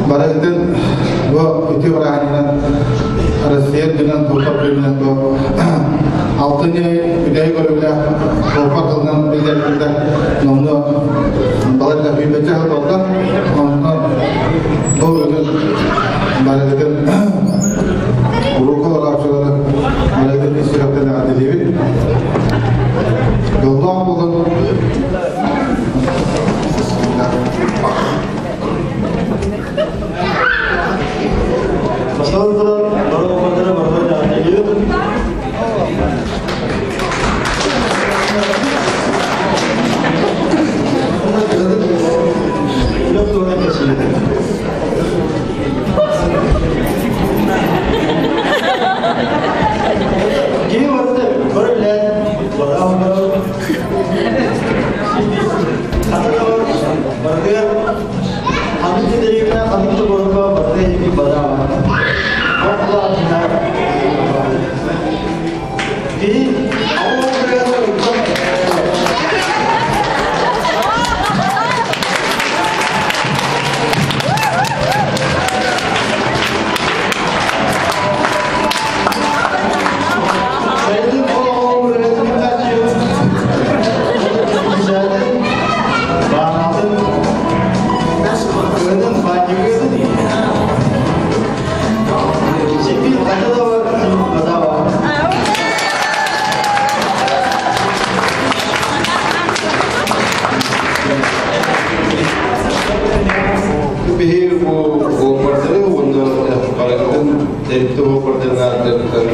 Барыгытын бу үтүө бырааһынньыгынан Россия үрдүнэн суоппар күнүнэн бу алтынньы үтэһик өрөбүлэ суоппар тылынан биллэрбитэ номнуо балайда сүүрбэччэ сыл буолла. Онтон бу бүгүн барыгытын уруок олорооччулары барыгытын ис сүрэхтэн эҕэрдэлиибит. Дьоллоох буолун. Бастатан туран, бары оҕолордары барыларын эҕэрдэлиибит. Үлэх туһунан кэпсиибит. Киһи барыта көрүллэн, бараан Барытыгар ханнык да дэриэбинэ, ханнык да куоракка барыта эһиги бадаабат. Ол Киһи Сайдын Баанатын, кыһынын баанньыгын, сиппин хайда да бар, хата бар. Биһи бу уоппардары уонна барыгытын тэрилтэ уоппардарын ааттарыттан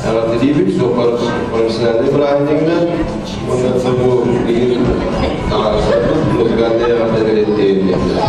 эҕэрдэлиибит суоппар профессиональнай бырааһынньыгынан уонна бу билигин таҕарыстарбыт музыкальнай эҕэрдэлэрин тиэрдиэхтэрэ.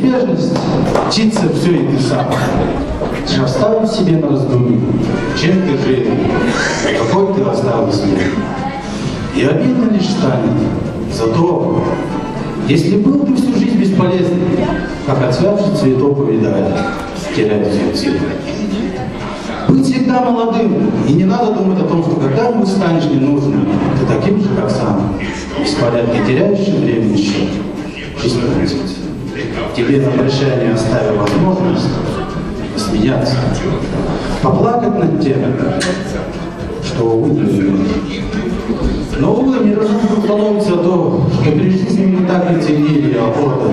Неизбежность мчится все и ты сам. Лишь оставив себе на раздумье, чем ты жил, какой ты оставил след. И обидно лишь станет за то, если был ты всю жизнь бесполезен, как отцвявший цветок увядает, теряет свой цвет. Быть всегда молодым, и не надо думать о том, что когда-нибудь станешь ненужным, ты таким же, как сам, беспорядке теряющий времени счет. Жизнь пронесется. Тебе на прощание оставил возможность посмеяться, поплакать над тем, что, увы, не вернуть. Но, увы, неразумным становится то, что при жизни мы так не ценили охота.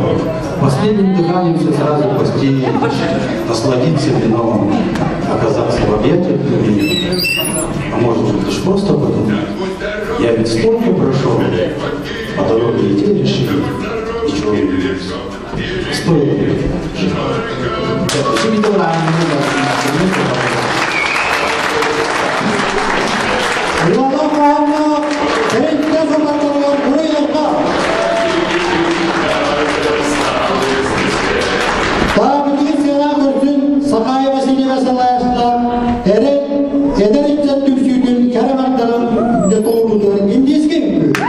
Последним дыханием все сразу постелить, насладиться вином, оказаться в объятиях любимых. А может быть, лишь просто подумать, я ведь столько прошел, по дороге и те решили, ничего не меняется. Стоит ли жить? Сахая Васильева салайаачылаах Эрэл эдэр ыччат түмсүүтүн кэрэ бардарын дьэ туолуутугар индийскэй үҥкүү.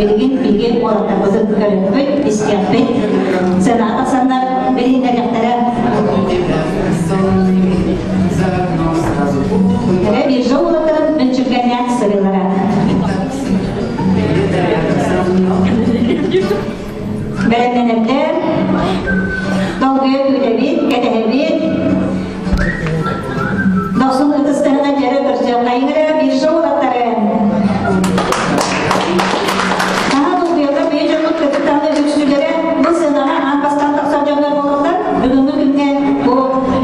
Билигин биһиги уолаттарбытын көрүөхпүт, истиэхпит. Сыанаҕа тахсаннар билиһиннэриэхтэрэ. Эрэ биржа уолаттарын мүлчүргэннээх сырыылара. Бэлэмнэнэрдэр, долгуйа күүтэбит, кэтэһэбит. Дохсун ытыстыһынан дьэрэ көрсүөххэйиҥ эрэ биржа уолаттарын. Наһаа долгуйаллар бэйэ дьоммут кытыктааны үксүлэрэ бу сыанаҕа аан бастаан тахсар дьоннор буолаллар. Бүгүҥҥү күҥҥэ бу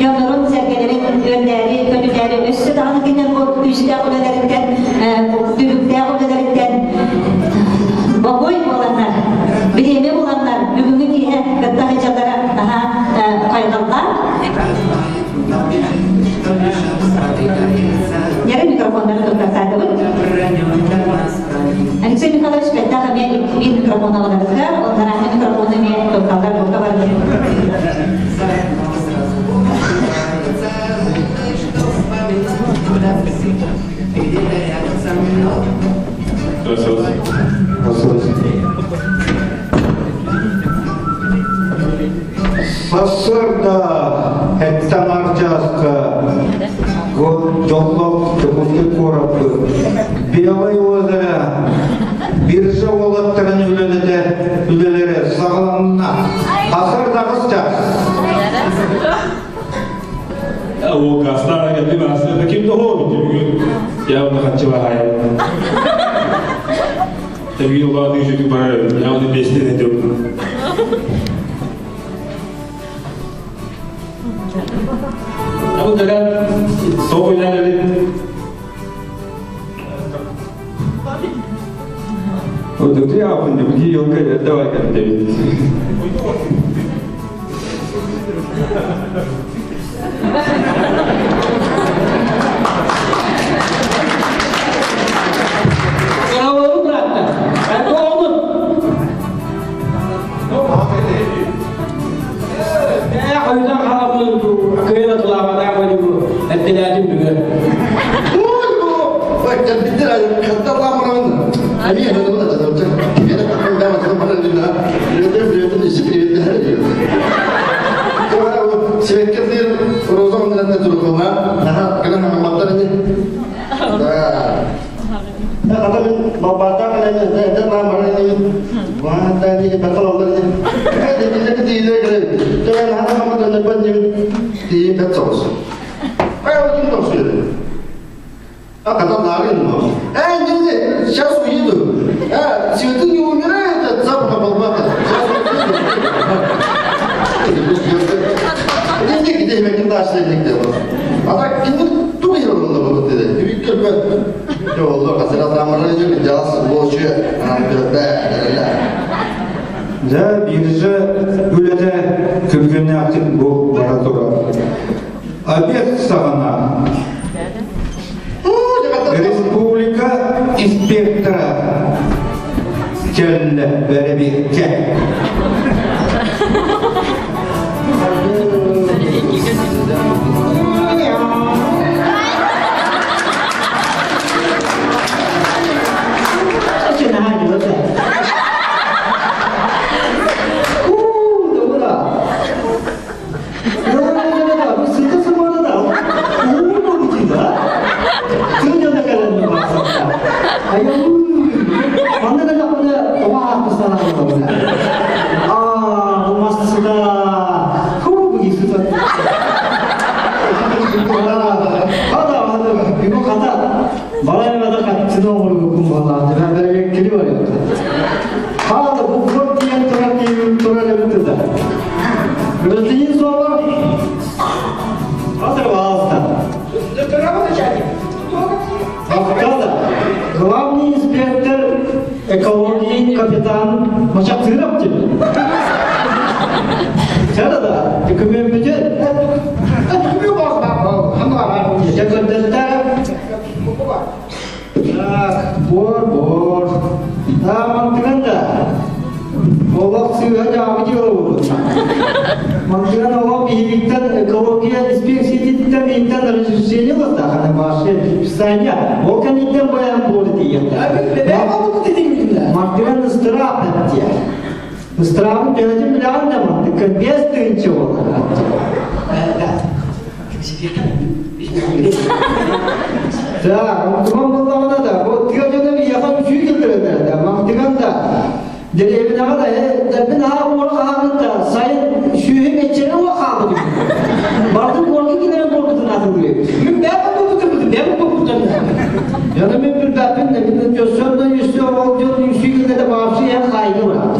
дьоннорун сэргэлэрин үөрдээри, көтүтээри өссө даҕаны кинилэр бу күүстээх үлэлэриттэн, түбүктээх үлэлэриттэн бокуой буоланнар, бириэмэ буланнар бүгүҥҥү киэһэ кытта сылдьаллара наһаа хайҕаллаах. Дьэрэ микрофоннары туттартаатыбыт. Алексей Михайлович бэттэх эмиэ биир микрофон аҕаларыгар, онтон микрофону эмиэ тутталлар бука бары. Сарсыарда эттэн чааска дьоллоох Дьокуускай куораппыт Белай озеро биржа уолаттарын үлэлэтэ үлэлэрэ саҕаланна. Хасар час. Уокастаан кэллим аасыта ким да хообут бүгүн явно хаччыбаһай. Тэбии улааты үчүгү барар явно бестен этим. Абы даган тоқ эбит. Вот ты апын деп елка давай кәттебит. Bravo братта. Oldu. Oydan halamın köyüne tulamadan böyle bu ettiledim bugün. Сейчас уеду. А, цветы не умирают от запаха балбата. А так Да, биржа үлэтэ күргүннээхтик бу бара турар. Обед саҕана республика инспектора кэллэ бэрэбиэккэ. Главный инспектор экологии капитан Мачактыров Чарада, Так, бор, бор. Да, мантыганда. Олақ сыға жабы дело. Мантыган оҕо биһигиттэн экология инспекциятыттан биһиттэн разрешение ылыстахана ваше предписание. Ол кэнниттэн баян буолу тиийиэхтэ. Мантыган ыстыраап эттиэ. Ыстыраабын төһөтүн билэҕин да мантыккын 5000 буолар. Да, онтуман буллаҕына да, бу тыа дьоно биһиэхэ үчүгэй киллэрэллэр да, мантыган да, дэриэбинэҕэ да, дэрбин аһаа уора хаһаанын да, сайын сүөһү мэччэрэ уо хаалбыт үһү. Бардым уорга киллэрэн буорбутун атыллыыбыт. Мин бэйэм буолбутум, бэйэм буолбутум. Яны мин билбэппин да, мин өссө да өссө ол дьон үсүү гынна да баапсы иһэн хаайга барат.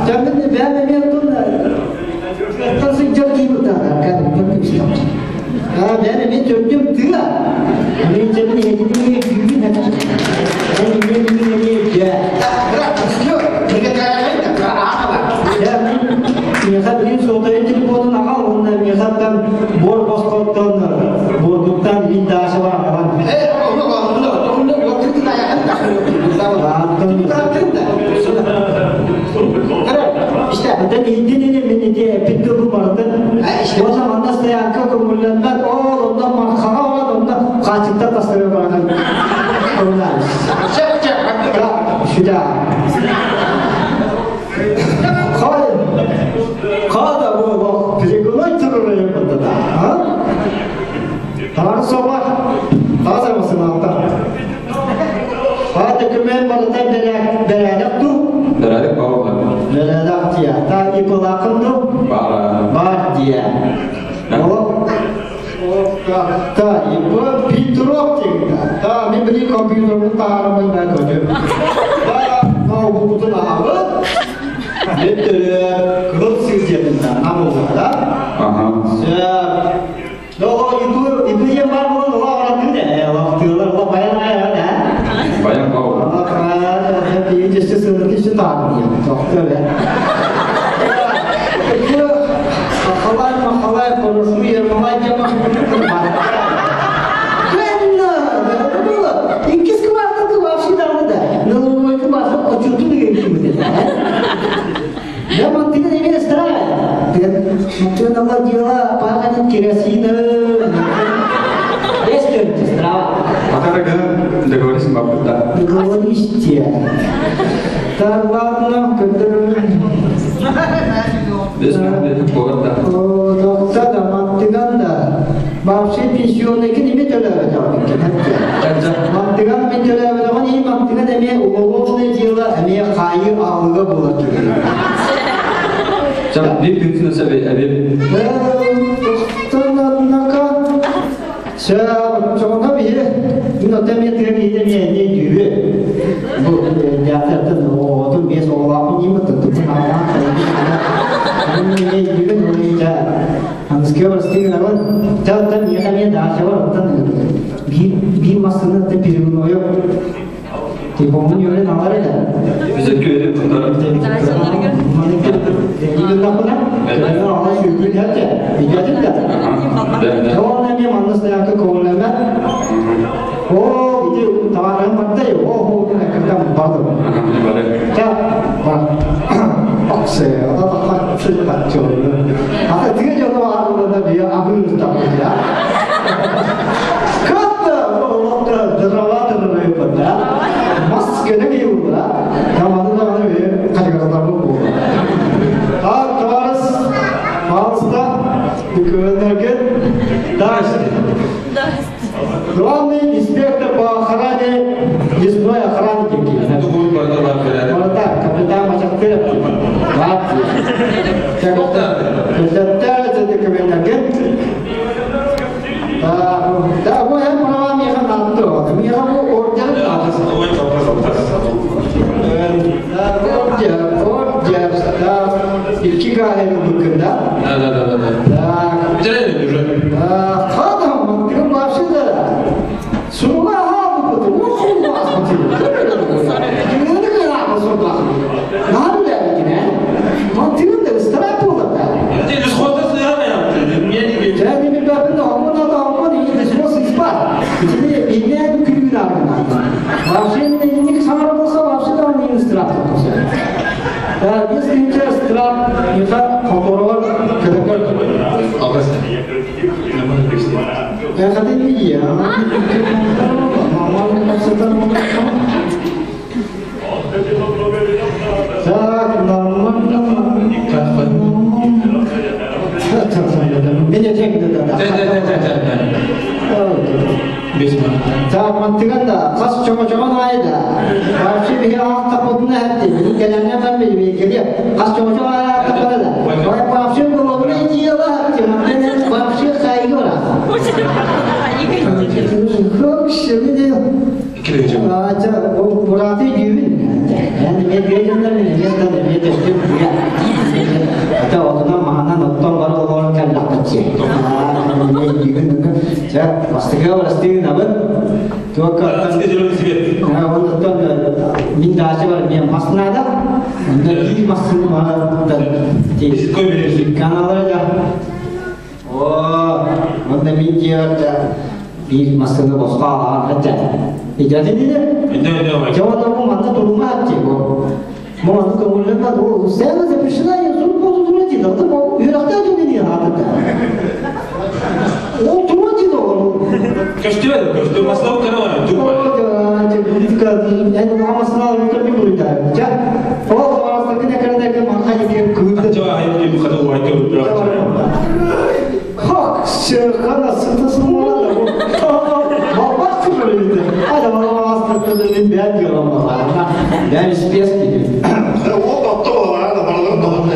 Тәмин бэйэм эмиэ тун тыаттан сылдьар киһи бытаатар кәдімгі күстәм. Бэйэм эмиэ төрдүм тыа. Мен жемин иһитини күүгүн хәтчи. Мен мен мен эмиэ дьэ. Дьэ мен миэхэ билин сотовый телефонун аҕал уонна миэхэ там бор босхоттон бордуктан илин даша бар аҕалан. Антон иһиттин мин ити эппит тылбын барытын. Уонна манна стоянка көҥүллэммэт, ол онно мархаҕа баран, онно хаачыктан тастарга баран көҥүллээмис. Сюда. Хада бу перегонай турар да. Тары соба, таза mısın altta? Hadi көмөн барыта бэрээдэк ту. Бэрээдэк баалла. Бэрээдэк дия. Та ипылакын ту. Баара. Бар дия. Та ипы Петров дегенде. Та мен били компьютерин таарымын мен көтөм. Та ноутбуктун аабы. Мен төлөп, кыл сизетин намылда. Ага. Доҕо ипы ипы диэн баар буолан ола аҕалаттыы да лахтыылар ола баян айан ээ. Баян баалла. Иичэсти сыырды иши таабын тохто бе. Махалай махалай хорошу Ермолай жамаш Кэнна было. Иккис кварталды вообще дагы да. Налоговый басы очуту деген ким Я мантыгын эмес да. Мантыгын алла дела пағанын керосины. Бес страва. Акарага договорились бабыта. Договорились. Так, ладно, когда... Бес минут болады. Тоқта да, мантыган да. Вообще пенсионныйки неме төлөбөт Мантыган мен төлөбөт, и мантыган эме уголовное дело, эме хайы алыга болот. Жа, бир күнсүн өсө әбеп. Тоқтан однако, Чоңга бихе, мин отем еткен иде мен не дүйбе. Бу театртын отун бес оолаапын нимы тыттын аалаан не дүйбе нуйта. Анскер стигнабын, талтан ехаме даша бар оттан бир бир масыны те перегною. Телефонун йөрен алар эле. Бизе көйрүп тундар. Алла шүкүр хәтта. Иҗатын да. Да, да. Мен манна стоянка көңүлләмә. О, иди товарым барда, о, о, кыртам бардым. Та, бар. Аксы, ата хатсы хатчы. Ата тиге жолу арылында бия абын тапты. Катта, о, дроватыр да. Масканы кийip да. Таманы да аны качыгаздар бу. Так, товарищ, пожалуйста, документтерге Здрасте. Главный инспектор по охране, лесной охраны такие. Вот так, капитан Мачактыров. Да, бу hem права меха натты. Меха бу ордер. Да, ордер, ордер, да. Икки гален букын, да? Да, да, да, да. Так. Битирели уже. Хадам, мантыгын вообще да. Суруга ха бу бу. Мантыгын да ыстырап болду да. Yani bir bakın da aman iyi de şurası ispat. İçinde bilmeyen külüğün ardından. Vahşinin elini sana bulsa vahşi da onun ıstırap tutması. Миха хонторовар кэлэкэр. Алгас. Эхатын ия. Так, нормально. Меня Так, мантыган да, хас чоҥо-чоҥон аайда. Вообще биһи аахтаппытына эпти, били кэлэҥҥэ там били хас чоҥо-чоҥ аахтаппара да. Вообще головное дело, мантыган вообще хайгора. Как şimdi Aca bu Murat'ı düğün. Yani мен бейжендер мен мен мен төстüm я. Ата отунан маһанан оттон бары олорон кэллэхпитчи. Мен düğün Ча бастыга барастыгын абын. Туокка оттон мин даача бар мен маснада. Онда bir masını бара Каналар да. О, онда мин диярда bir masını босқа алған хатта. Ижазы дейді. Жауап бұл манда турма атты. Бу аны көңүлләп бу сцена запрещена, я суд болду тура дейді. Бу үйрәктә дейді хатта. Ол тура дейді ол. Көстү, көстү, маслау караван, туп. Yani mamasını alıp bir burayda. Ja, o arasındaki ne kadar da manha gibi kıydı. Жа айып деп қада уайка бірақ. Хак, шырқана сытысын болады. Бабақ түбірді. Hadi bana bastırdı мен бән diyorum Ben спески. Ол тапты балалар да балалар тоғыз.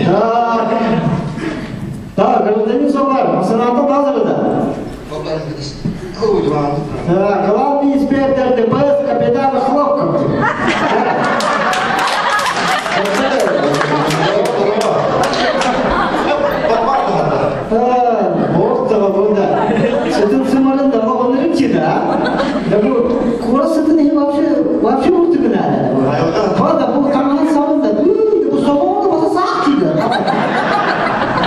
Так. Так, гражданин Солар, Сената Базарда. Так, главный инспектор ДПС капитан Хлопков. Сытын сымарын да онырым чида. Да бу кура сытын he вообще вообще уртыгына. Фада бу каманын сабында бу собоңду баса саак тиди.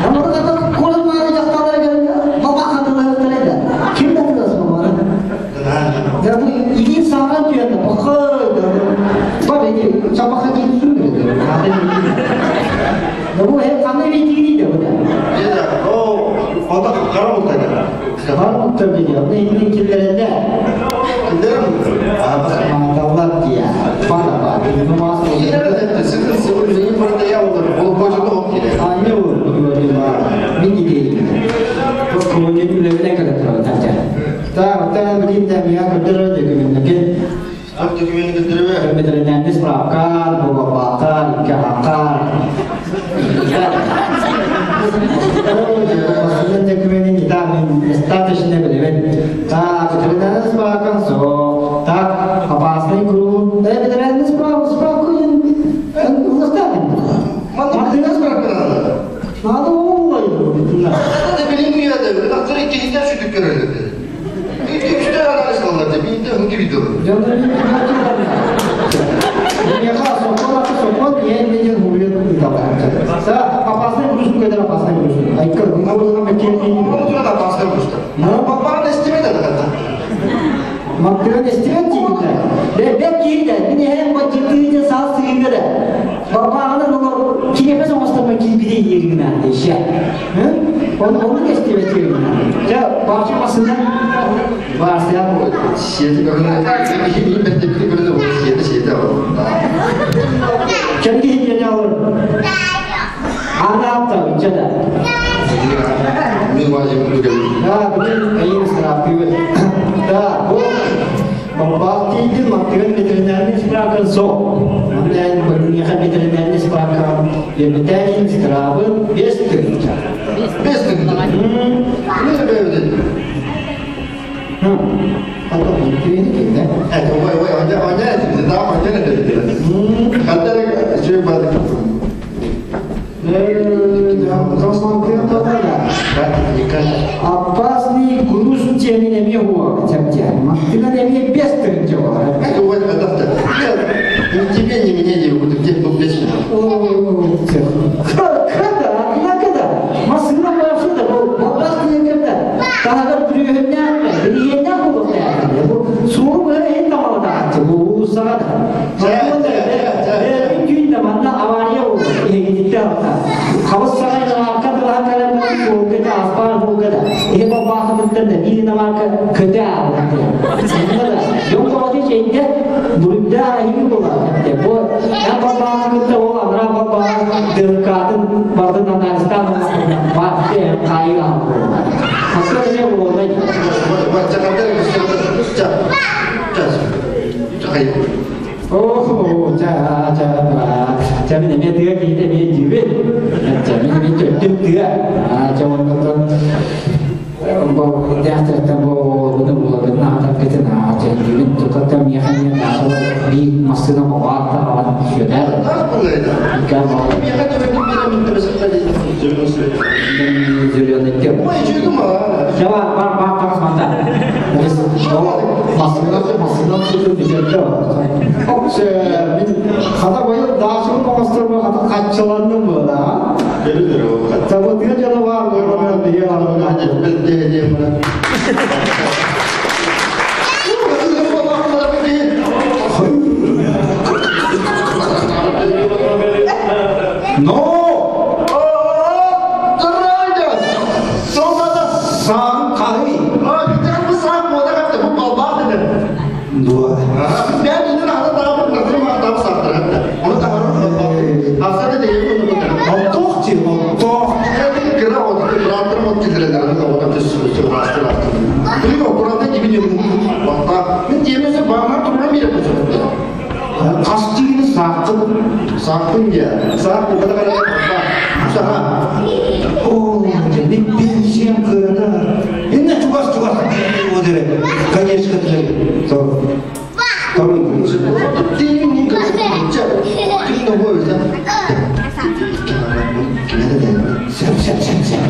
Намарда кура мары жакталар келген баба катылар теледи. Ким датылас бу Да бу илин саган түйәнде бакы. Баба эти чапака кийип сүрдү. Да бу хеп кандай бейтиги дейди бу. О, анда кара болду. Бар tabii ya. Ne ilgili kirlerinde. Madallar diye. Bana bak. Namaz Anne olur. Min gideyim. Bu komünün ülevine kadar tanca. Ta, ta bilim de ya kötürü de gündeki. Veterinärni справкар, бабакар, иккахакар. Достаточно билебин. Так, ветеринарный справкан со. Так, опасный круг. Да, ветеринарный справку, справку лыстадым. Надо олай. Опасный груз, когда опасный груз. Айкыр, Мактыган эстибет дейт. Бек кийде, мин эм бо житиде сал сыйгы да. Бабаганы олар кинепе соңостарма кийбиде йергина деши. Он оны эстибет йергина. Ja, бакчы барсия бу. Kendi hijyeni alır. Ana apta içede. Да, бүгін әйел сұрап Да, бұл Балтийдин мактыгын ветеринарный справка со. Мындай бөлүнүхө ветеринарный справка ветеринарный справы 5 тысяч. 5 тысяч. Потом да? Опасный груз тени не хуа, тем. Мактыгын эме 5 тысяч. Ни тебе, ни мне не буду, где был вечно. Когда? Однако Масына вообще да, опасный когда? Тагыр бүрүһүннән, бүрүһүннән булып та. Бу суу бу эн тамалда. Бу усага. Түйүндө манна авария болду. Эгитте алта. массыынаттан биир иномарка көтө ааҕыт. Дьон тоҕо чэйдэ буруйдаах эһиги буолар. Бу эн балбааҕын кытта ол анараа балбааҕын ДНК-тын бардын анализтаан баахты хаайыы аҕалбыт. Хасса эмиэ буолуонай. Оо, ча, ча, ча, мин эмиэ тыа киһитэ эмиэ дьиибин. Ча, мин эмиэ төрдүм тыа. Ча, онтон бу театртан бу оҕолорбутун булабын аатаргытын ча, дьиибин тутаттан миэхэ эмиэ наасала биир массыына оҕо аҕалан сүөдэр. Зеленый. Ча, бар, бар, бар, манта. Массыына, массыына сүтү бүтэрдэ. Мин хата байыл даашыбын оҥосторго хата хаччаланным буола. Табытыга дьоно баар буолан биһи Но! Саан қай? Дуа. Оттоох ти, оттоох. Қас тигини сааққын. Саақпын я. Саақ бұқада қарай. Саға. О, мен пенсиям кырада. Инне чугас чугас одере. Конечно, то. Там. Сәп, сәп, сәп, сәп.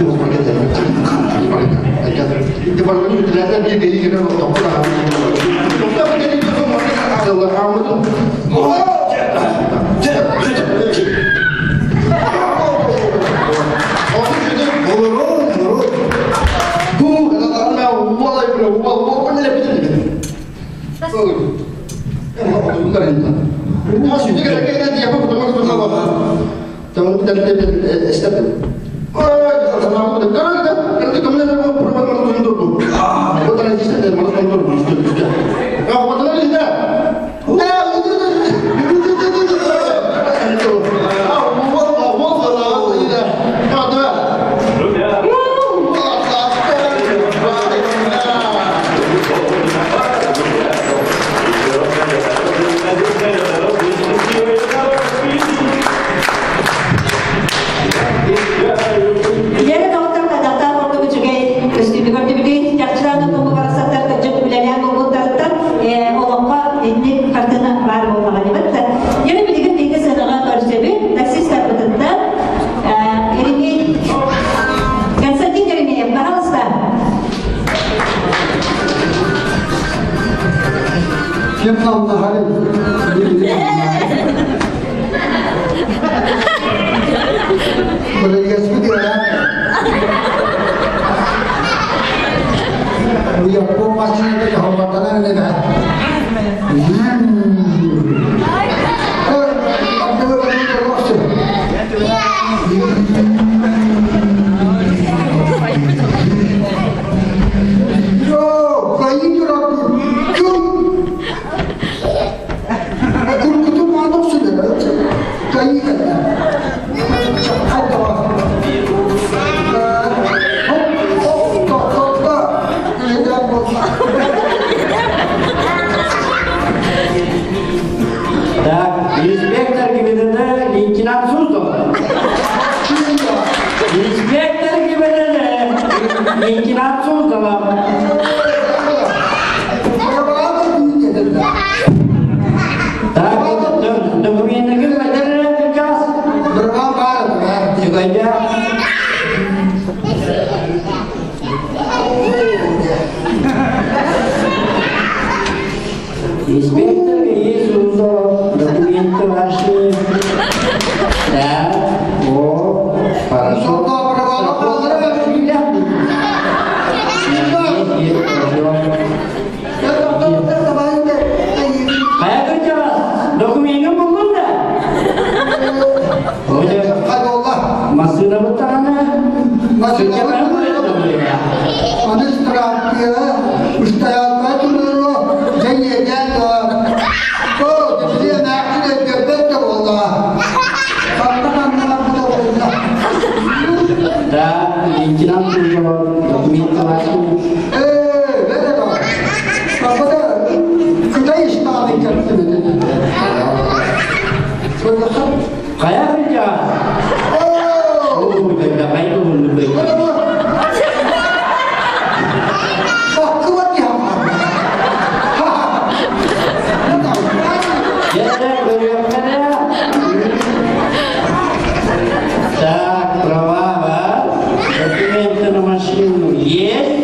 Дьэ, доҕоттор, кадаттаах ордук үчүгэй көстүүтүгэр түбүтүй чахчылааны туму барахсаттар кырдьык үлэлээн булбуттарыттан олоххо инник хартыына баар буоллаҕа дибит. Дьэ, билигин биһиги сыанаҕа көрсөбүт таксистарбытыттан Еремей Константин Еремеев, пожалуйста. Ким намнахары? Так, инспектор ГИБДД лейтенант Суздалов. Инспектор ГИБДД лейтенант Суздалов. Так, документы ким час? Чугайда. Инспектор ГИ Суздалов, документы ваши. Так, о, хорошо. Есть, хорошо. Хайа кырдьаҕас, докумеҥҥын буллуҥ да? Оля, массыына буттаҕына, Хайа сылдьаҕын? Оо, бэрбэҕэй уһуннук Так, права бар, документы на машину есть?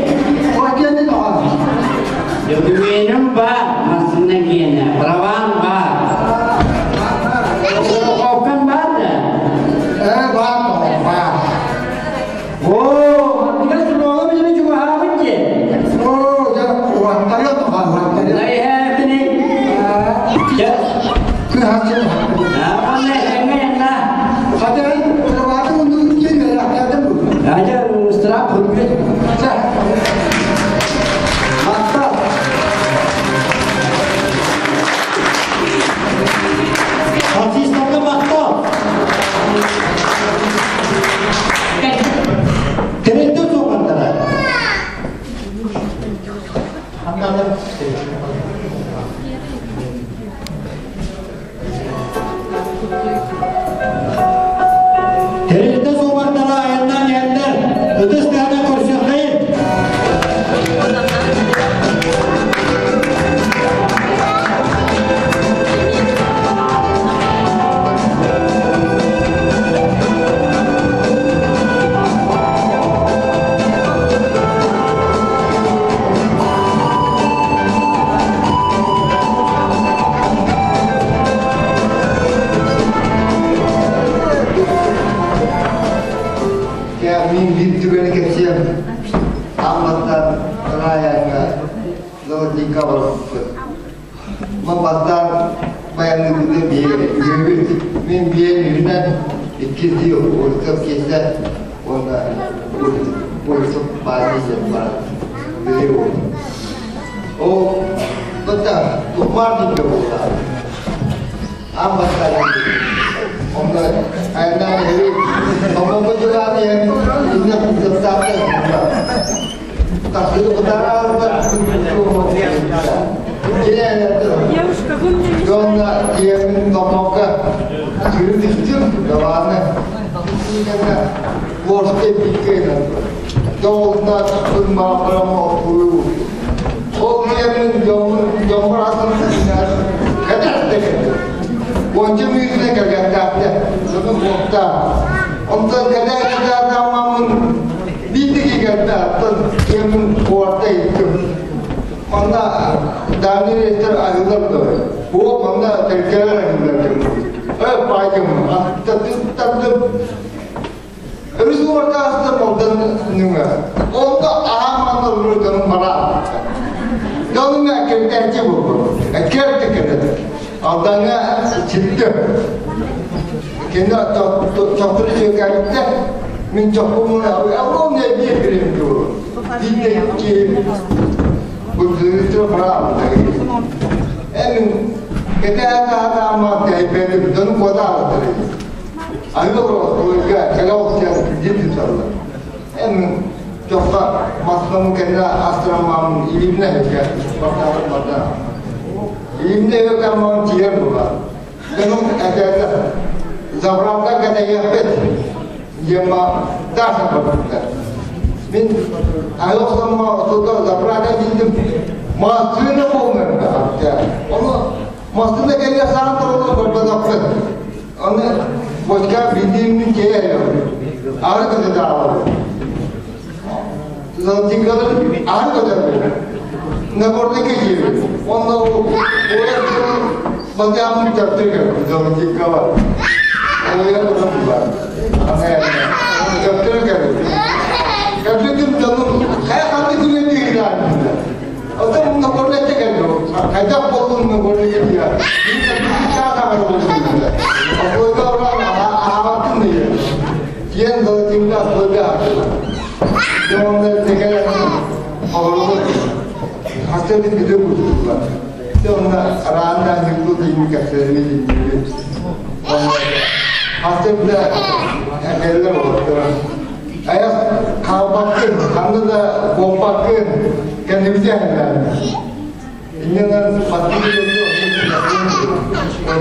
Документым бар, массыына гиэнэ, правам бар. Страховкам бар да? Э, бар, бар. О, мантыга суруога билими чугаһаабыт дии. О, дьэ, уһаттарыа тоҕо, уһаттарыа. Найһээтини. Дьэ. Кыһаччы. Аҕанна этэҥҥэ янна. Хатырын, кроваты уннугун киэн үөрэхтээдим бу. Ажа ыстыраап хөргүөт. Махтал. Таксистарга махтал. Тэрилтэ суоппардара. Ханналар. Тэрилтэ суоппардара айаннаан иһэллэр. Ытыс тыаһынан көрсүөххэйин. Мин биир түгэни кэпсиэм. Амматтан Раяҥҥа Золотника барбыппыт. Ман бастаан баянныыбыты биэ үһүбүт. Мин биэ үһүнэн иккис Ольцов киэсэ уонна Ольцов баайы диэн баар. Били Ол бата тухмар диэн буолла. Амматтан онно айаннаан иһэбит. Томмокко дьулаан иһэн иннэ састаапта Дьонно тиэмин Томмокко сүүрүн түстүм, даҕаны ложка пиккейнен. Тоҕуста күн баҕарам охтуу. Ол тиэмин дьоммор атын кэтэртэ Уонча мүнүүтүнэн кэргэннээхтэ, дьонум уохтаах. Онтон кэтээ-кэтээ биирдики кэлбэ, аттан тиэмин куорта иттим. Манна дальний рейстер айылар да. Бу манна тэлкэлэр айылар диэн. Э, паайым, таттым. Өрүс уорта астым онтон нүҥэ. Онно аһаан манна олорор дьонум бараа. Дьонум кэмтээччи буолбут. Кэрти кэлэр. Алдаҥҥа ситтим. Кини чохтуру сүөкээбиттэ. Мин чохпумун огромное биир билим дуу. Биирдэ икки бу бара. Эмин кэтээ таатаама тэйбэдим дьонум куотаабыттар. Айыл олорго кэлэ олохтуйан дьиэ туталлар. Эмин чохха массынамын кэннэ астыраммамын илиимнэ өкө бартаабыт барда. Илиимнэ өкө аммамын тиийэр була. Дьонум этэллэр. Заправка кэтэйиэхпит диэмма даша барбыттар. Мин айылсамма отута заправка тиийдим. Массыына полный Оны массыына кэллэ саан турулу көрбөтөхпүт. Оны бочка билдииммин киэйэр. Ары көтө даалар. Золотинкалар ары көтөр. Наборда киһи. Онно олар бадьаамын төптөр золотинка бар. Оя туран бар. Ана төптөр кэлэр. Кэпсэтим дьонум хайа ханны күнэ биирään. Оттон наборда кэллэ. Хайдах боллун наборда кэллэ. Чаата боллун. Ойга оран аһаабаттын диye. Киэн золотинка асылга. Дьоннор текер олорбут. Хастабит видео курдуктулар. Онна араанда ньукту тиими кэпсэрини диибит. Хастабыта этэллэр олоттор. Аяс хаалбаккын, ханна да буолбаккын, кэннибите хэннээн. Инненен бастыгы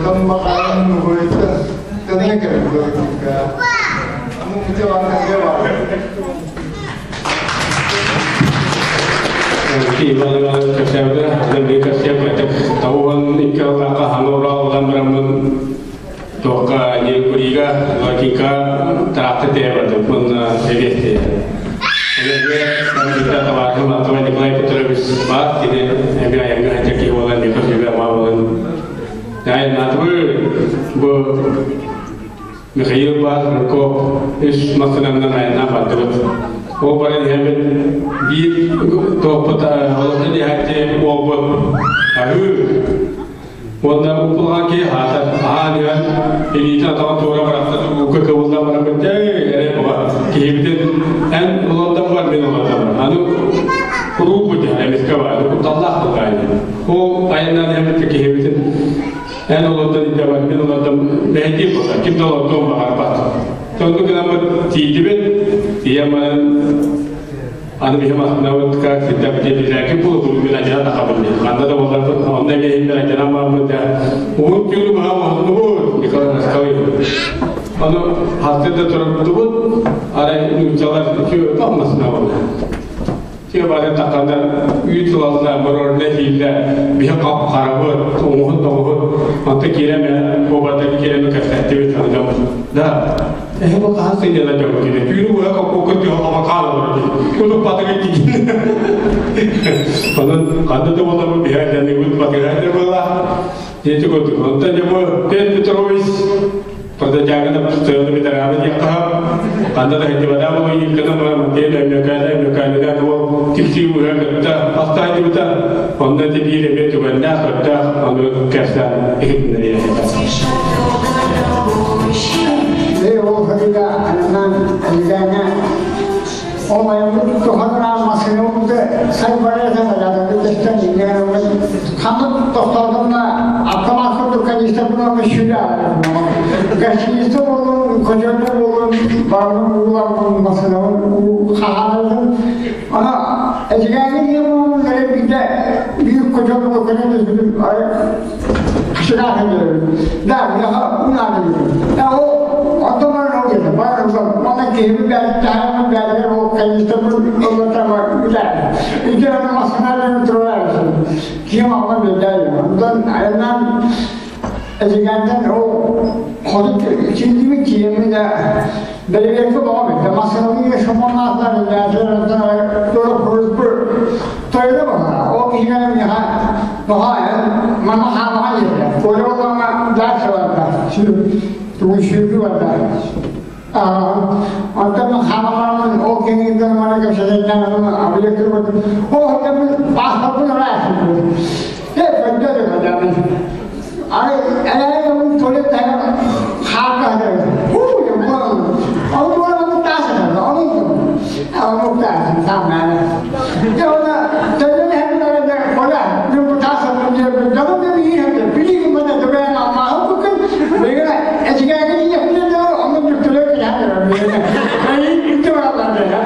Оттон махаан нугуйта тэнэ кэлбит. Аны мутеванга бар. Иван Иванович кэпсээбитэ, аны биир кэпсиэм 92 сыллаахха хаҥа ураа ылан бараммын туохха Нерюнгрига, Лакика тыраахтыр тиэйэ бардым уонна эбиэс тиэйэ. Эбиэсгэ барбыта табаарыһым Антон Николай Петрович баар, кини эмиэ айаҥҥа сылдьар киһи буолан, миэхэ сүбэ-ама буолан айаннаатыбыт. Бу Михаил баар, Рыков үс массыынанан айаннаан бардыбыт. Ол баран иһэммит биир туохпут олохтон иһээччи уолбут аһыыр. Уонна укулаҕа киһи аһаатар, аһаан иһэн илиитин атаҕын туора бырахта ууга кыбыллан бараммыт эй эрэ буга киһибитин эн олордон бар мин олордон бар. Аны куруук эмискэ бар, кутталлаах буолла. Ол айаннаан иһэммит киһибитин эн олордон илдьэ бар, мин олордон мэһэйдиир буолла, ким да олордуон баҕарбат. Соннук гынаммыт тиийдибит, тиийэн баран аны биһи массыынабыт как всегда битиэтилээки буолуп мин адьана тахабын диэн. Ханна да буолларбыт, онно эмиэ иһин адьанан барбыт да уһун түүнү быһа оһоннубут, Николай Ростович. Ону хастыы да турардыбыт, арай нууччалар үчүгэй массыына буолла. Тиэ бары таххандар үүт сылалла, мороженое сииллэ, биһи хап-харабыт, оҥоһут тоҥоһут, онто киирэн куобардар киирэн кэпсэттибит аны Да, эһи бу хаһан сынньана дьоҥ киирэ, түүнү быһа коккука түһэ хаалар дии. Кудук батыгы тиин. Онон ханна да буоларбыт биһи айданыыбыт батыга буола. Дьэ курдук. Онтон дьэ бу Петр Петрович Продадягана постоянно ветераны диэххэ ханна да сылдьыбатах буолуйуккана Матвей Өймөкөөнө Өймөкөөнүгэр уол тиксии уһа кытта хастаайдыбыта онно ити биир эмиэ түгэннээх көрдөөх ону кэпсээн иһитиннэриэ. Ол хатыга ананан Элгээҥэ ол айыммыт туханраан массыынабыт сайбарыата ядабыт Ханнык тохтоотум да автомат курдук канистра буолан сүүрэ Гостиница буоллун, кожордор буоллун, барыбын ууларбын, массыынабын хаһаанарбын. Ана эдьигээҥҥэ диэн буоллун, эрэ биирдэ биир кожор көрөн түспүтүм, кышыгаах диэбит. Да, миэхэ унаан диэбит. Ол онтон баран ол диэтэ, баран онон киһибин бэйэтин бэйэтигэр ол канистрабын ыллатама үлэ. Ити аны массыыналарын туруорар. Ким алла билдэ. Онтон айаннан Эдьигээнтэн ол хоту киирдибит киэммит да бэрэбиэркэ бөҕө бүттэ. Массыынабын шуманнаахтар илдьээчилэр тойда баҕара. Ол киһигэр миэхэ тоҕо манна хаалаҕа диэтэ. Коля олоҥҥо дальше барда. Тугу сүүрдүү барда. Онтон хаалаҕараммын ол кэҥиирдэн мана кэпсэтэннэн абыйа кырбыт. Ол хатаммын паспорпун ыраахпын. Э, көндөрү көдөрү. Ай, эй, туалет хаарга Хуу, ол буолан таасыта, ол ол таасы саммаана. Дьэ, төдөн хэмнэрэ коля, бу таасы дьону да биир билигин мана төбөөн алмааһы букун, бегена эчигээгэ ийэхпинэ онно бүктүлэ килэхэр. Эй, итте баралар да.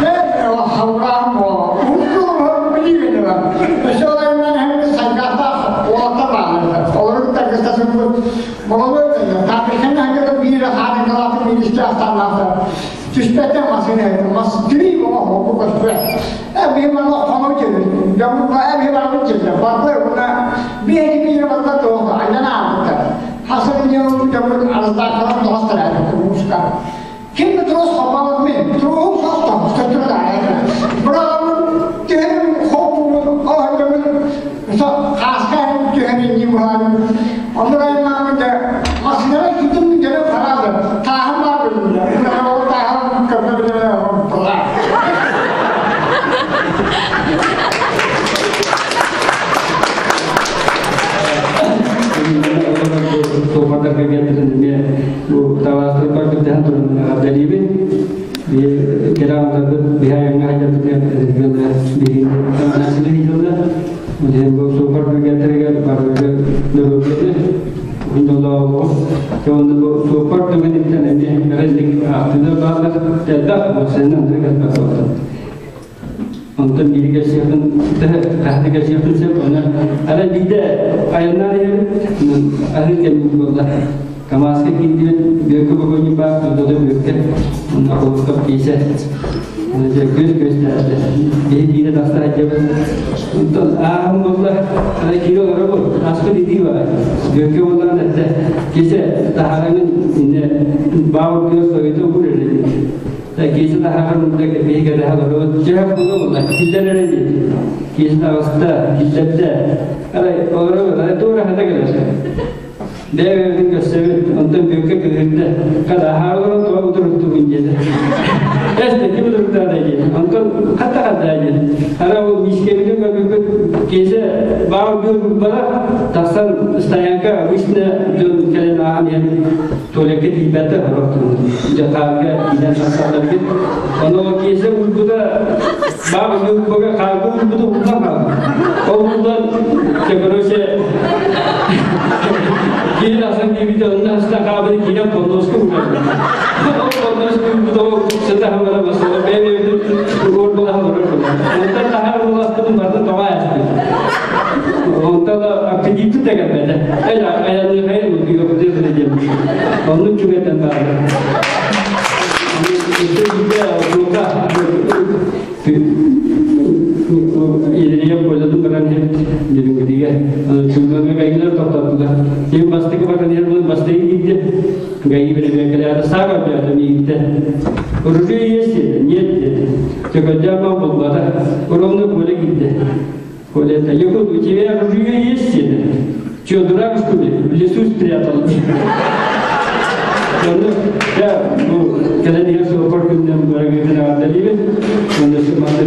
Э, хавраам бо. Укку билигин да. Өсөлөрүнэн хэмнэ сайгаата уолатта баалар. Олору такыстасын Молодой таапишен ханга биир хааны калааты биир астааннаата. Түспэттэн массыына мас три боҕо хопу көспө. Э биир мана хоно келди. Жаму э биир барбыт келди. Барбы уна биир биир барда тоҕо айнана аабыта. Хасан жаму жаму арыздаахтан тоҕостар муска. Ким трос хопалат мен, трос хопта, көтүрө да. Браво, түһэн хопу, оһдомун, хаска түһэн инни буһан. Онно айнаамын да массыынара китим дьэ парады. Тааһым бар билинде. Ол тааһым көмө биле тула. Суоппардар кэргэннэрин эмиэ бу табаастырбар кытыһан туран эҕэрдэлиибин. Кэлэ биһи айаҥҥа сылдьарбытыгар биһиги ыытылла. Диэн бу суоппар кэргэттэригэр барыларыгар доруобуйаны уһун Онно бу суоппар түгэниттэн эмиэ бэрэллик аахтыылар бааллар. Элбэх сэннэн элбэх буолтан. Онтон биири кэпсиэхпин, тэһэ кэпсиэхпин сөп. Онон ара биирдэ айаннаан иһэбит. Аһыы кэммит буолла. Камазка киирдибит, Бүөккэ бокуонньук баар, турдата Бүөккэ, уонна Холуков Киисэ. Дьэ, күөс күөстээбитэ. Биһи биирэ тахса сылдьабыт. Онтон ааһым буолла, ана киирэ олоробут, аспыт итии баҕай. Бүөккэ буоллаҕына эттэ, Киисэ, таһаараҥын иннэ баабыр күөс сойута уур эрэ диэн. Киисэ таһааран биһи кэтэһэ олоробут. Дьэ, буола буолла, киллэр эрэ диэн. Киисэ таҕыста, киллэрдэ. Арай олоробут, арай туора хата кэлэр. Бэйэ-бэйэбитин көрсөбүт, онтон Бүөккэ кыыһырда. Хата, аһаабыт тоҕо утуруктугун диэтэ. Эс, ким утуруктаата диэн. Онтон хатта хатта диэн. Ара ол миискэбитин көрбүппүт, киэсэ баал бүөр бара тахсан стоянка обычно дьон кэлэн ааһан иһэн туалекка тиийбэттэр хорохтун. Дьэ хаарга киирэн тахсаллар эбит. Ону киэсэ уурбута баал бүөр хаарга уурбута уллан хаалла. Ол уллан, короче, Киин асан диэбитэ онно астан хаабыны киирэн подноска уурар. Ол подноска уурбут ол сыта хамара басыла бэйэ-бэйэбитин уорбалаһа олорор Онтон таһаар буоласпытын барытын тоҕо ааспыт. Онтон аппетиппит да кэлбэтэ. Эй, айанныхайын утуйуохтуй диэн. Оннук чугэтэн баары. Өссө биирдэ отуока Илириэ куолатын баран иһэбит Дьүрүҥгүтүгэ. Чуҥнаныга гайгылар тохтоттулар. Ким бастакы баран иһэр буолан бастайы киирдэ. Гаи бэрэбиэркэлээри саа көрдөөтө миигиттэн. Ружье есть деді, нет деді. Төкөддөөн булбата. Ровно Коля киирдэ. Коля это, Якут, у тебя ружье есть деді. Че, дурак, что ли? В лесу спрятал. Онно дьэ бу кэлэн иһэр суоппар күнүнэн барыгытын эҕэрдэлиибин уонна манна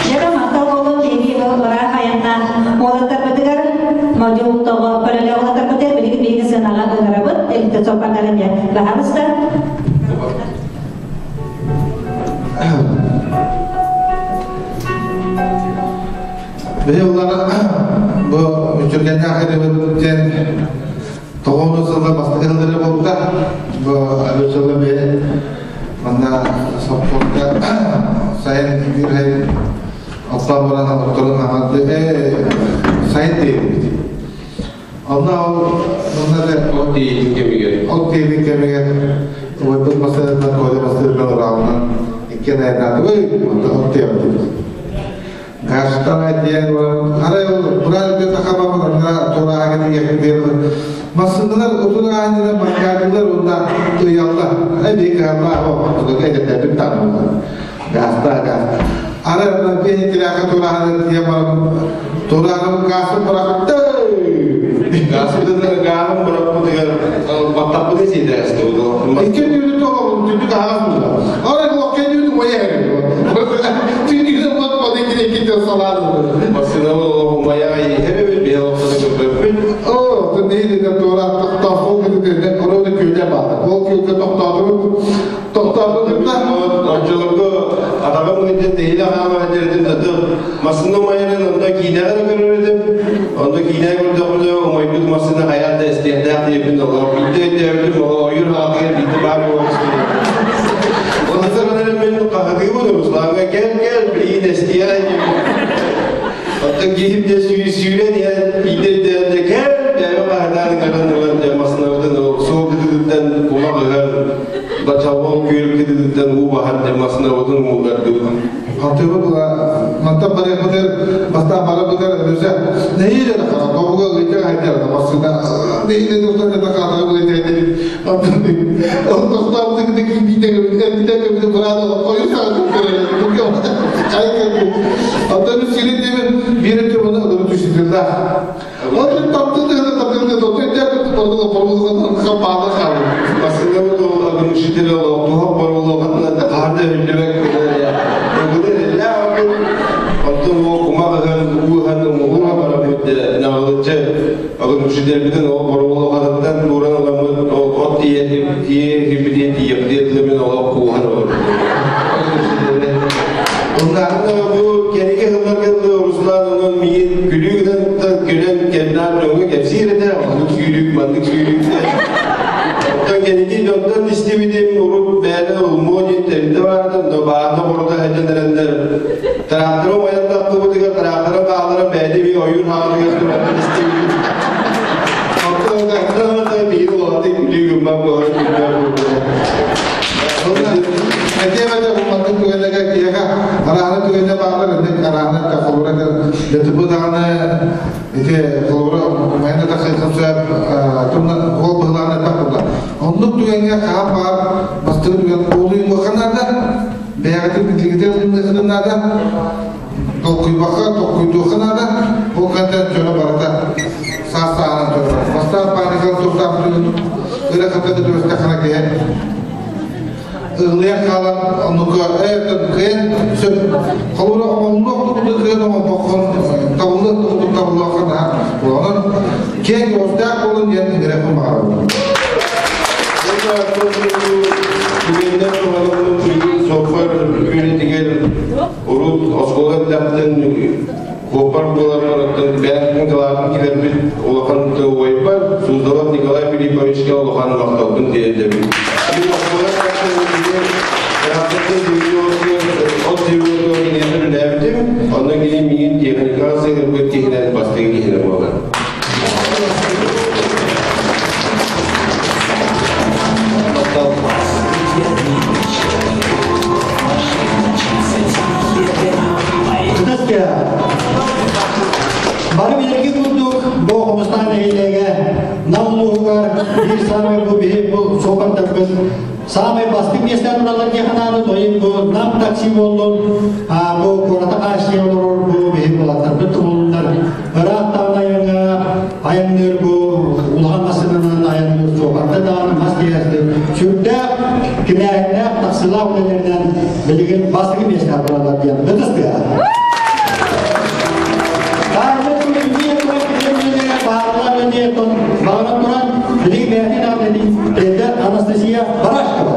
Дьэ, махтал буоллун биһиги ыраах айаннаах уолаттарбытыгар модьу тоҕо көлөлө уолаттарбытыгар билигин биһиги сыанаҕа ыҥырабыт элитэ соппардарын дьэ баһаалыста. Биһи улара бу үчүгэннээх ырыбыт диэн тоҕуону сылга бастакы сылдары буолбута. Бу ары сылы би манна соппуотка сайын биир оттоон баран олохторун аҥарды сайын тиэйбит. Онно ол онно да От тиэйбит кэмигэр. От тиэйбит кэмигэр убайбыт бастыырынан Коля бастыырынан ураалынан иккиэн айаннаатыбыт, онтон от тиэйбит. Гаштан диэн арай ол буран өтө тахабамын онна туорааһыга тиийэхпит массыыналар утун аанньынан мангаатылар уонна ыйаллар эбии кыһаллаах оҕотуга эдэрдэрбит тааныллар гаста газ арай онно биэһин тирээхэ туорааһына тиийэн баран туорааһын гаасын бырахты Гааспытын гааһын бырахпытыгар баттаппыты сиэдээсти Икки түүнү тоҕобун түннүк аһаҕас буолла. Арай локке түүнү моя Түннүгүн бот бот икки икки салаан. Массыынабы умайаҕа иһэбит биһи олохтону көрбөппүт. Оо, түннүгүн туора тохтоохол күтүтүнэн оройу күөлэ баата. Ол күөлгэ тохтоотубут. Тохтоотубут да. Оччолорго атаҕым ыйдын тэһилэ хаама дэрдин таты массыына умайарын онно киинэҕэ да көрөр этим. Онно киинэ көрдөхпүнэ умайбыт массыына хайаан да эстиэхтээх диэбин олох биирдэ өйдөөбүтүм олох ойуур хаатыгар биирдэ баар буолан Онно саҕана мен хаһытыыбын Руслаҥҥа кэл кэл билигин эстиэ Оттон киһим дьэ сүүрэн иһэн биирдэ өйдөөн дьэ кэл бэйэм хаһытаан ыҥыран ылан дьэ массыынабытын суол кытыытыттан кумах ыһан бачалбал күөл кытыытыттан уу баһан дьэ массыынабытын умуллардыбыт. Халтыыбы була мантан барыахпытыгар бастаан барарбытыгар өсө нэһиилэ да хара тобуга ыйдьа хайдар да массыына нэһиилэ тустан да хаатаҕа була тээтэбит тохтообутук биитэ эрбитэ көбүтэ быраада ойу саҕа Оттон сирин диэбин биир өттө буну ылыбы түсүтүллээх. Ол таптыты таптыты тоту өттө бордуга бордуга паада хаалыр. Массыынабыт огнушитель туһах боруулуохатына хаһан да өһүллүбэт Онтон ол кумах ыһан, уу ыһан, умулура бараммыт наҕылыччы огнушительбитин ол боруулуохатыттан тууран ыламмыт ол от тиийэ тиийэ тиийэ тиийэ олох кууһан олорбут. Оннааҕы бу кэники сылларга Руслан онон миигин күлүү гынан күлэн кэннээн дьоҥҥо кэпсиир этэ, оннук сүүрүүк. маннык сүүрүү. Оттон кэнники дьонтон истибитим, урут бэйэтэ улмуо диэн тэрилтэ баарыттан, но баанна борута сылдьан эрэннэр, тракторы умайан тахтыбытыгар трактора хаалларан бэйэтэ би ойуур хаалыгар турарын истибитим. Оттон кахтаҕына биир улахан күлүү гыммат буолан күлбэт буолбута. Этиэм этэ бу маннык түгэннэргэ киһиэхэ араана түгэнэ баалар инник араана холобура дэтиппи даҕаны ити холобура умайан да тахсыаххын сөп тумна ол быһылаан элбэх буолла. Оннук түгэҥҥэ хаһан баар бастакы түгэн уолуйуохха наада, бэйэҕитин билигитэ ылыныаххытын наада, толкуйбакка толкуйдуохха наада, ол кэнтэн дьоно барыта саас сааһынан турар. Бастаан паниканы турдаах түгэн ыра-хата түбэстэххинэ киһи ыллыйан хаалан оннука кыайан сөп холобура оҥоһуллуох курдук кыайан оҥорбоккун табыллыах курдук табыллыахха наһаа онон киэҥ көҕүстээх буолун диэн ыҥырыахпын баҕарабын. Түгэннэр туһаламмын билигин суоппар үөрэтигэр урут оскуола эрдэхтэн суоппар буолар барыттан бэйэм кылааһым килэрбит улахан убайбар Суздалов Николай Филипповичка улахан махталбын тиэрдэбин. Мин оскуола от сүүрүгэр киниэхэ үлэлээбитим, онно кини миигин техникаҕа сыһыарбыт киһинэн бастыҥ киһинэн буолар. Бары билэрги курдук, бу Хомустаах нэһилиэгэ Нам улууһугар биир саамай бу биһи бу суопардарбыт саамай бастыҥ миэстэ тураллар диэхэ наада, тойун бу Нам такси буоллун, бу куората хааччыйа олорор бу биһи булаттарбыт тумулуннар ыраах даҕаны айаҥҥа айанныыр бу улахан массыынанан айанныыр суопарда даҕаны мас тиэйээччи сүрдээх кимээһиннээх тахсыылаах үлэлэринэн билигин бастакы миэстэҕэ тураллар диэн ытыс тыаһа. Баҕаран туран, билигин бэйэтин аатын Анастасия Барашкова.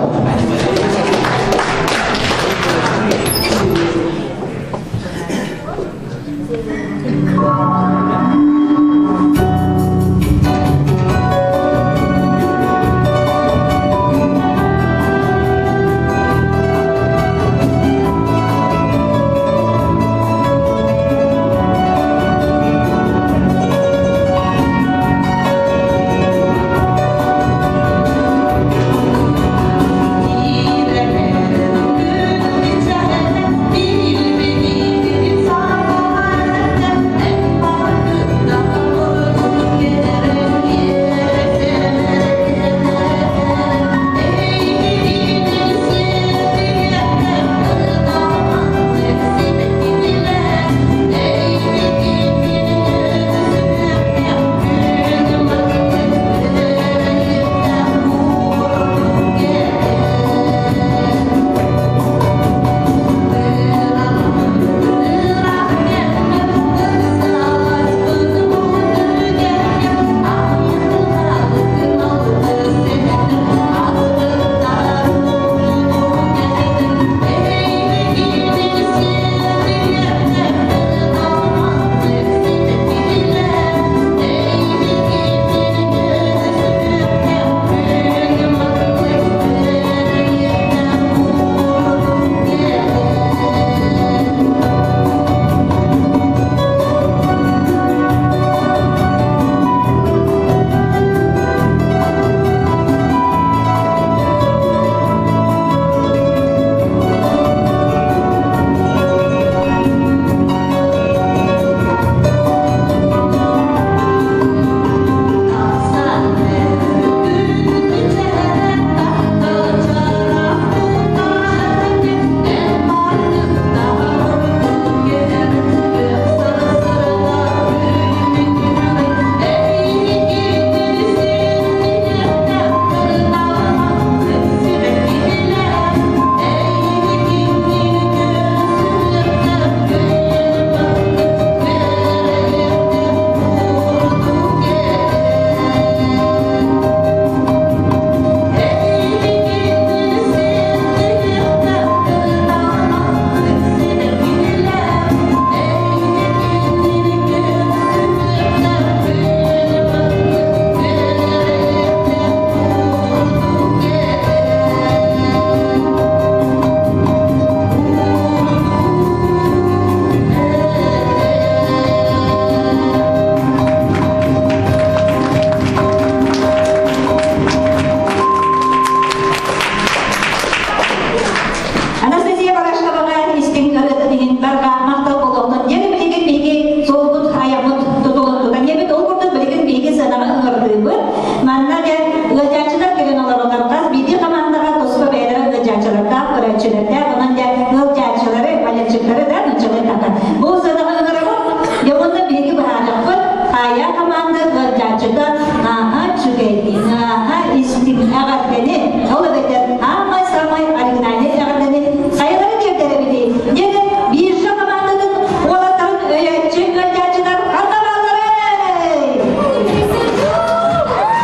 ыҥырдыыбыт. Манна дьэ ыалдьааччылар кэлэн олороллор. Хас биирдии хамаандаҕа туспа бэйэлэрэ ыалдьааччылардаах, көрөөччүлэрдээх. Онон дьэ ыалдьааччылары, болельщиктары да нууччалыы тата. Бу сыанаҕа ыҥырабыт. Дьэ уонна биһиги быһаарыахпыт. Хайа хамаанда ыалдьааччыта наһаа үчүгэй, наһаа истиҥ эҕэрдэни, ол эбэтэр самай-самай оригинальнай эҕэрдэни хайалара тиэрдэр эбитий? Диэн биржа хамаандатын уолаттарын өйөөччү ыалдьааччылар ханна баалларый?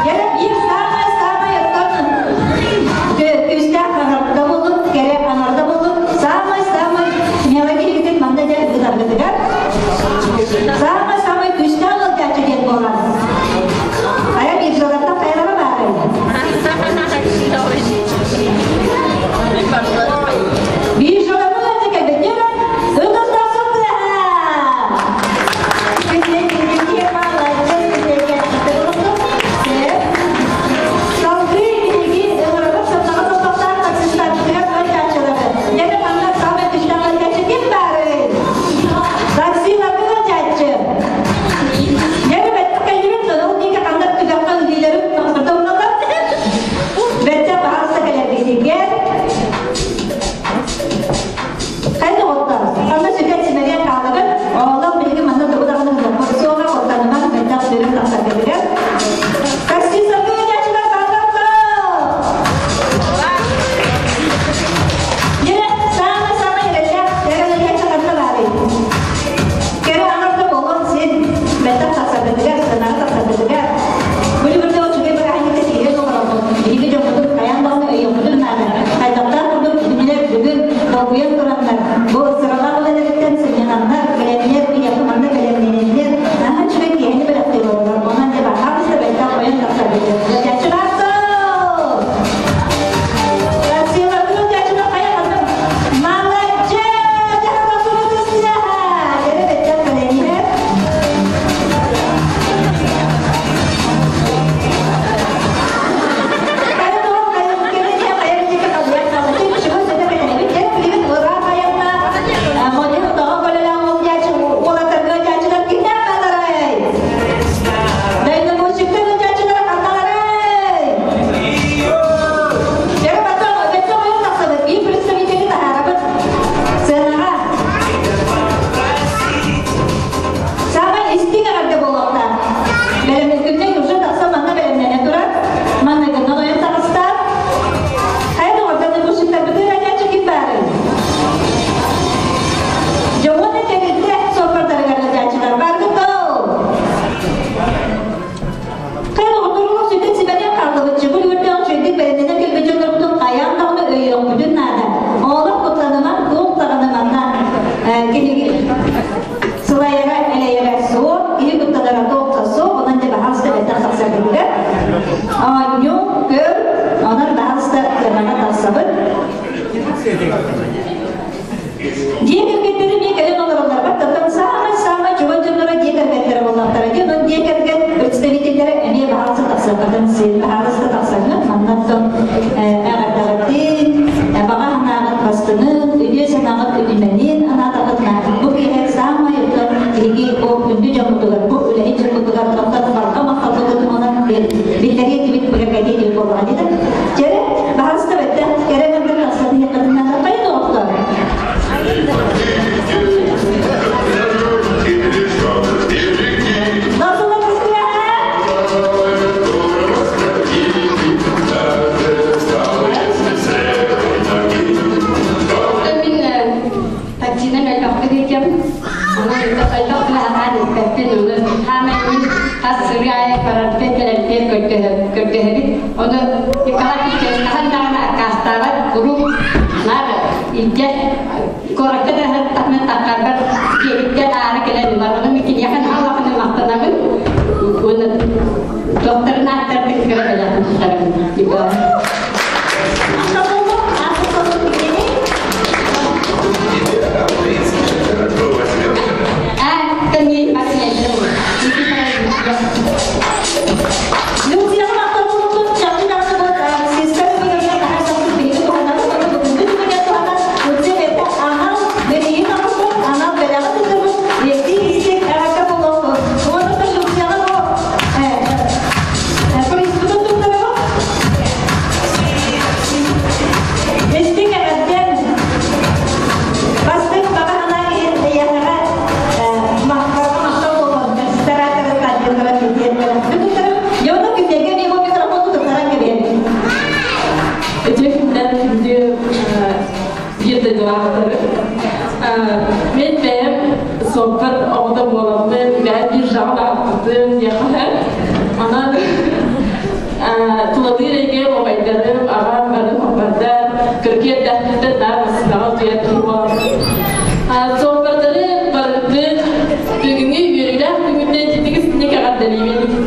Дьэ, биир самай-самай оттон күүстээх аҥарда буоллун, кэрэ аҥарда буоллун, самай-самай смело киһигитин манна дьэ ыытаргытыгар самай-самай күүстээх ыалдьааччы диэн буолар. Хайа биржалартан хайалара баарый? Биржаларга ыалдьа кэлбит. Ытыстарсың тыаһа! Салгыы биһиги ыҥырабыт сымнаҕас олохтоох таксистарбытыгар ыалдьааччылары. Дьэ, манна саамай күүстээх ыалдьааччы ким баарый? Таксиларга ыалдьааччы. Дьэ, бэттэх кэллибит, ол диэки ханна түгэххэ илиилэрин тохтотоллор. Бэттэх баһаалыста кэлэргитигэр. Хайда оттор? Ханна сүтэн симэлийэн хаалабыт? Оҕолор биһиги манна тугу даҕаны гыныахпыт суоҕа, куттанымаҥ, мэлдьэх сүрүн тахсаргытыгар. Такси саргы ыалдьааччылар бааллар. Дьэ, саамай-саамай эрэллээх кэрэ ыалдьааччы ханна баарый? Кэрэ аҥарда буолуон син, мэлдьэх тахсаргытыгар, сыанаҕа тахсаргытыгар. Бу үлүгэрдээх үчүгэй бырааһынньыкка киирэн олоробут. Биһиги дьоммутун хайаан даҕаны өйүөхпүтүн наада. Хайдахтаах курдук кинилэр бүгүн долгуйан тураннар, бу сыралаах үлэлэриттэн сынньананнар, бэлэмнэр, биһиэхэ манна бэлэмнэнэннэр, наһаа үчүгэй киэһэни бэлэхтиир буоллар. Онон дьэ баһаалыста бэттэх ойон тахсар битэ. Дьаччы баартыл! Россияларгын дьаччылар хайа ханна? Молодец! Дьэ бэттэх бэлэмниһэр. Саамай истиҥ эҕэрдэ буолуохтаах. Бэлэмнэкүннэ уже тахсан манна бэлэмнэнэ турар. Манна гынан ойон таҕыста. Хайа доҕордор выпускниктарбытын радиаччы ким баарый? Дьоҥҥо тэрилтэ суоппардарыгар радиаччылар бааргыт доо? Хайа доҕотторум сүтэн сибэнэн хааллыбыт чыбыл үөрдээх үчүгэйдик бэлэмнэнэн кэлбит дьоннорбутун хайаан даҕаны өйүөхпүтүн наада. Оҕолор куттанымаҥ, туох даҕаны манна киһиги сылайара, элэйэрэ суох, киһи куттанара туох да суох, онон дьэ баһаалыста бэттэх тахсаргытыгар оонньуу, көр, онон баһаалыста тыанаҕа тахсабыт. Дьиэ кэргэттэри эмиэ кэлэн олороллор. Баттаттан саамай-саамай чугас дьонноро дьиэ кэргэттэрэ буоллахтара. Дьэ, онон дьиэ кэргэн представителлэрэ эмиэ баһаалыста тахсыаххытын син, баһаалыста тахсаҥҥыт, маннаттан эҕэрдэҕитин, баҕа санааҕыт бастыҥын, үтүө санааҕыт үтүмэнин анаатаххытына, бу киэһэ саамай оттон биһиги бу күндү дьоммутугар, бу үлэһит дьоммутугар оттон барҕа махталбытын онон биллэриэ этибит, бигэргэтиэ этибит буоллаҕа дии. Чэ, баһаалыста бэттэ, кэрэ эҥэрдэр тахсан иһиэххитин наада. Хайа доҕоттор? Мин таксинан элбэхтик ыытыам. Онон элбэх кылаһаан испэппин. Ону хаамай мин хас сырыы аайы барарбын кэлэрбин көрдөһөбүт. Ону Николай Петрович хаһан даҕаны аккаастаабат куруук наар илдьэ куоракка да сырыттахпына таххарбар дьиэбиттэн аара кэлэн ылар. Ону мин киниэхэ наһаа улаханнык махтанабын. Уонна докторын ааттарбын кыра бэлэхин туттарабын. Николай. Киэрдэхпиттэн наар массыынаҕа утуйар киһи буоламмын. Суоппардары барытын бүгүҥҥү үөрүүлээх күҥҥүтүнэн ититик истиҥник эҕэрдэлиибин.